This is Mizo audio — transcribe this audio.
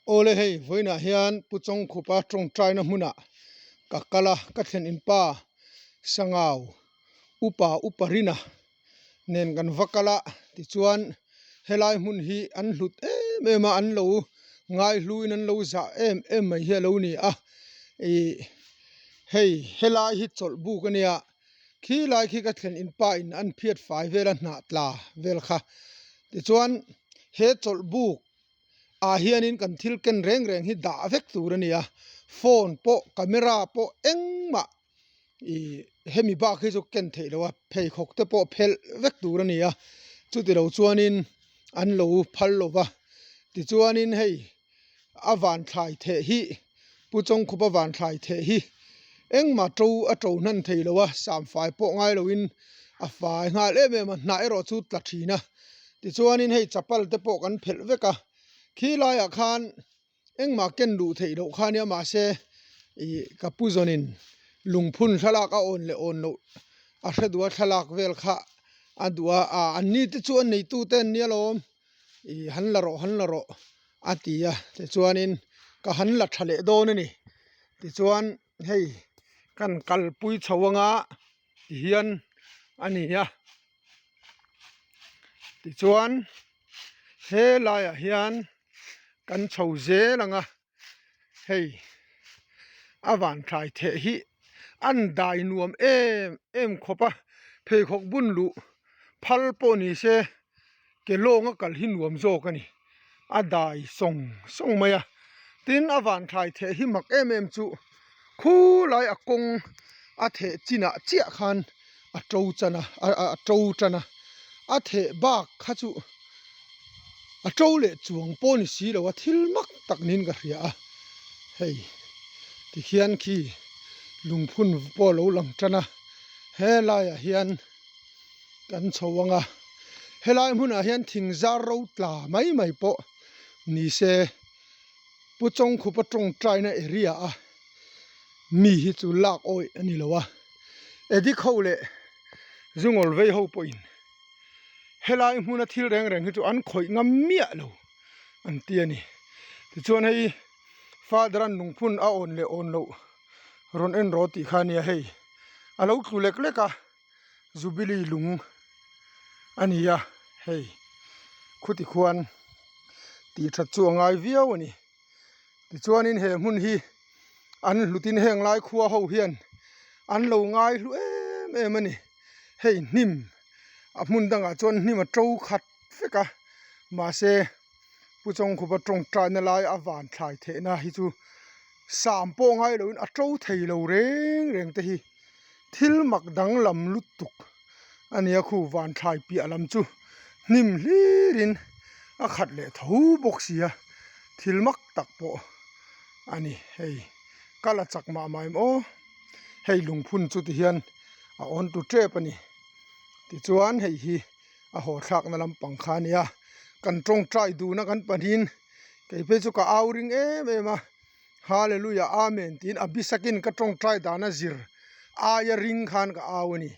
Awle hei vawiinah hian Pu Chawngkhupa tawngtaina hmunah ka kal a, ka thlen in pa Sangau upa upa Rina nen kan va kal a, tichuan helai hmun hi an hlut em em a, an lo ngaihluin an lo zah em em mai hi a lo ni a, ih hei helai hi chawlh buk a nia. Khi lai khi ka thlen in pa in an phiat fai vel a hnah tla vel kha tichuan he chawlh buk ah hianin kan thil ken reng reng hi dah vek tur a ni a phone pawh camera pawh engmah ih hemi bak hi chu ken theih loh a pheikhawk te pawh phelh vek tur a ni a chuti lo chuanin an lo phal lo va tichuanin hei. A van thlai theh hi Pu Chawngkhupa van thlai theh hi engmah to a to hnan thei lo a, samfai pawh ngai loin a fai nghal em em a, hnah erawh chu tla thin a. Tichuanin hei chapal te pawh kan phelh vek a, khi laiah khan engmah ken luh theih loh kha nia mahse ih ka pu zawnin lungphun thlalak a awn leh awn loh a hre duh a thlalak vel kha a duh a, ah an ni te chu a neitute an nia lawm. Ih han la rawh han la rawh a ti a tichuanin ka han la tha leh dawn a ni tichuan hei kan kalpui chho anga tihian a ni a tichuan helaiah hian kan chho zel ang a. Hei a van thlai theh hi an dai nuam em em khawp a pheikhawk bun luh phal pawh ni se ke lawng a kal hi nuam zawk a ni a dai sawng sawng mai a tin a van thlai theh hi mak em em chu khulai a kawng a theh chinah chiah khan a to chan a a to tan a a theh bak kha chu a to leh chuang pawh ni si lo a thil mak tak niin ka hria a hei tikhian khi lungphun pawh a lo lang tan a helaiah hian kan chho ang a helai hmunah hian thing zar ro tla mai mai pawh ni se Pu Chawngkhupa tawngtaina area a mi hi chu lak awih a ni lo a addict ho leh zungawl vei ho pawhin helai hmuna thil reng reng hi chu an khawih ngam miah lo an ti a ni tichuan hei father an lungphun a awn leh awn loh rawn en rawh tih kha a nia hei a lo tlu lek lek a jubilee lung a ni a hei khuti khuan tih that chu a ngai viau a ni. Tichuanin he hmun hi an hlutin heng lai khua ho hian an lo ngai hlu em em a ni. Hei hnim a hmun dangah chuan hnim a to khat vek a mahse Pu Chawngkhupa tawngtaina lai a van thlai theihna hi chu sam pawh ngai loin a to thei lo reng reng te hi thil mak danglam lutuk a nia khu van thlai piah lam chu hnim hlirin a khat leh tho bawk si a thil mak tak pawh a ni hei kal a chak mah mah em aw hei lungphun chu ti hian a awn tu tep a ni tichuan hei hi a haw thlakna lampang kha a nia kan tawngtai dun a kan pahnihin kei phei chu ka au ring em em a hallelujah amen tiin a bisakin ka tawngtai dan a zir aia ring khan ka au a ni.